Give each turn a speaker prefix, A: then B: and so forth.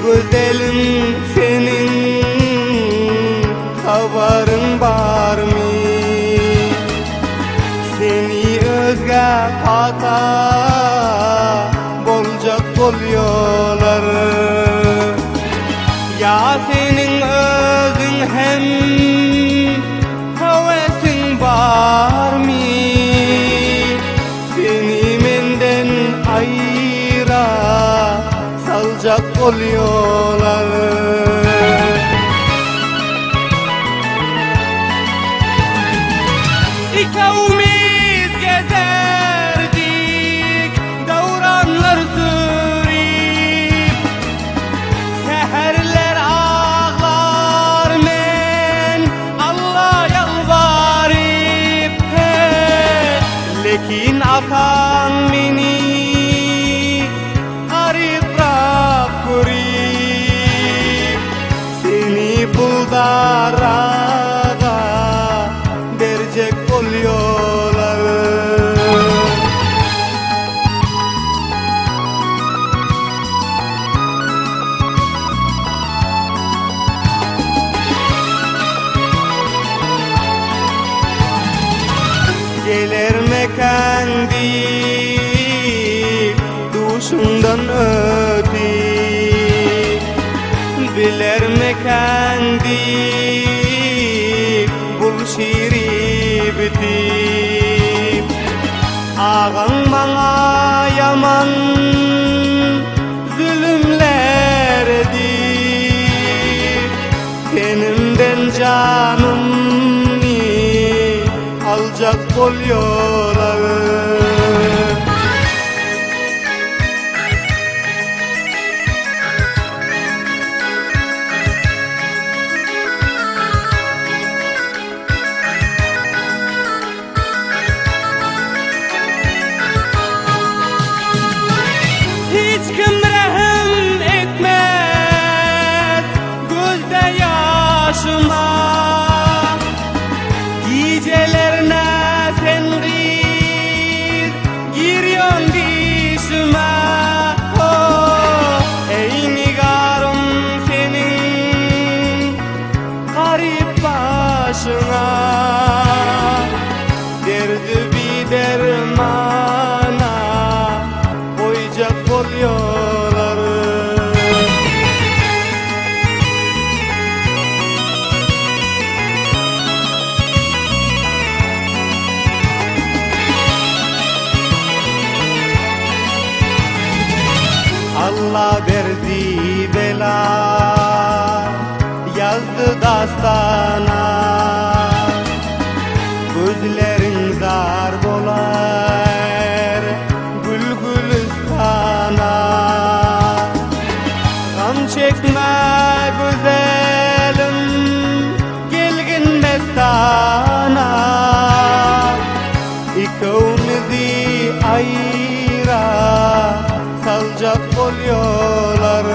A: gözelim seniň habaryň barmy? Seni özgä pata boljak bolýolar. Ýa seniň özüň hem höwesiň barmy? Seni menden aýra saljak bolýolar. Ikewmiz gezerdik döwranlar sürüp, Säherler aglar men Alla ýalbaryp, He, lekin ataň meni garyprak görüp, Seni puldaraga berjek bolýolar. Gelermekän diýip duşuňdan ötüp, Bilermekän diýip bul şiri bitip. Agaň maňa ýaman zulümler edip, Tenimden janymy aljak bolýolar. Hiç kim rehim etmez gözde ýaşyma. Gijelerine sen gyz girýän dişime. Oh, eý nigarym seniň garyp başyňa. Derdi bidermana goýjak bolýolar. Alla berdi bela, ýazdy dastana. Gözleriň zar bolar gül gülüstana. Gam çekme güzelim, gelgin mestana. Ikewmizi aýra saljak bolýolar.